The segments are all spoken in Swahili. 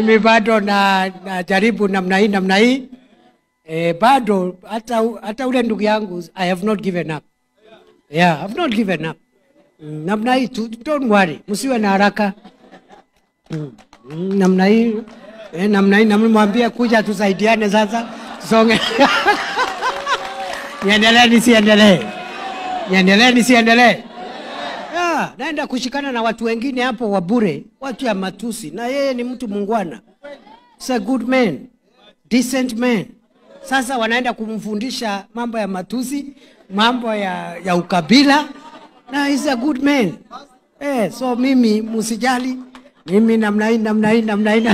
Mimi bado na jaribu namna hii namna hii. Bado hata ule ndugu yangu, I have not given up. Yeah, I have not given up. Namna hii, don't worry, msiwe na haraka. Namna hii, namna hii, namwambia kuja tusaidiane sasa, tusonge. Niendelee nisiendelee? Niendelee nisiendelee? Yeah, naenda kushikana na watu wengine hapo wa bure, watu ya matusi, na yeye ni mtu muungwana. He's a good man, decent man. Sasa wanaenda kumfundisha mambo ya matusi, mambo ya ukabila, na he's a good man. So mimi msijali, mimi namna hii namna hii namna hii.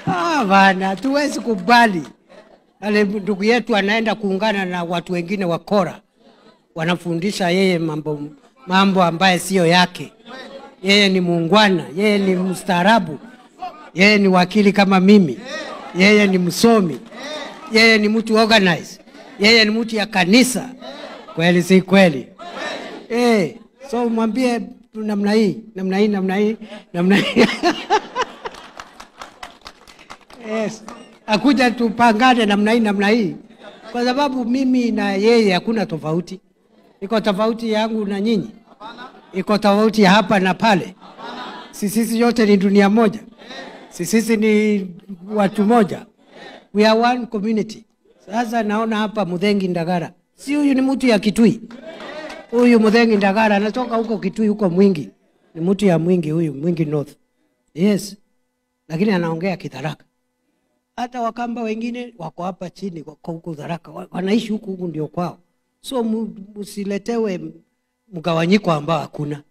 Ah bana, tuwezi kubali. Ale ndugu yetu anaenda kuungana na watu wengine wakora. Wanafundisha yeye mambo ambaye sio yake. Yeye ni muungwana, yeye ni mstaarabu. Yeye ni wakili kama mimi. Yeye ni msomi. Yeye ni mtu organize. Yeye ni mtu ya kanisa. Kweli si kweli? So mwambie namna hii, namna hii, namna hii, namna hii. Yes. Akuja tupangane namna hii, namna hii. Kwa sababu mimi na yeye hakuna tofauti. Iko tofauti yangu na nyinyi. Iko tofauti hapa na pale. Sisi yote ni dunia moja. Sisi ni watu moja. We are one community. Sasa naona hapa Muthengi Ndagara. Si huyu ni mtu ya Kitui. Huyu Muthengi Ndagara anatoka huko Kitui, huko Mwingi. Ni mtu ya Mwingi huyu, Mwingi North. Yes. Lakini anaongea Kitharaka. Hata Wakamba wengine wako hapa chini, wako huko Tharaka, wanaishi huku, huku ndio kwao. So msiletewe mgawanyiko ambao hakuna.